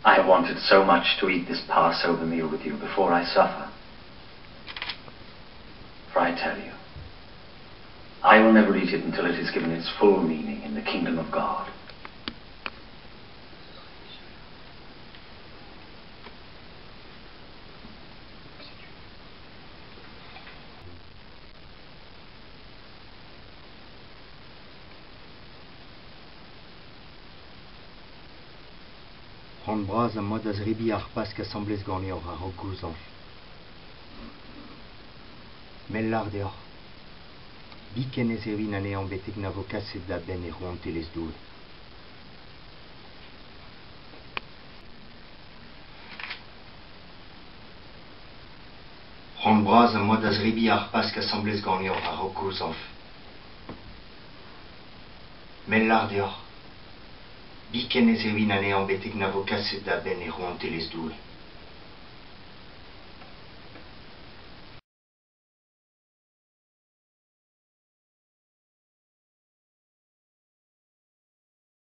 I have wanted so much to eat this Passover meal with you before I suffer. For I tell you, I will never eat it until it is given its full meaning in the kingdom of God. C'hoant bras am boa da zebriñ ar Pask asambles ganeoc'h a-raok gouzañv. M'el lâr deoc'h, biken ne zebrin anezhañ betek na vo kaset da benn e rouantelezh Doue. C'hoant bras am boa da zebriñ ar Pask asambles ganeoc'h a-raok gouzañv. M'el lâr deoc'h, biken ne zebrin anezhañ betek na vo kaset da benn e rouantelezh Doue.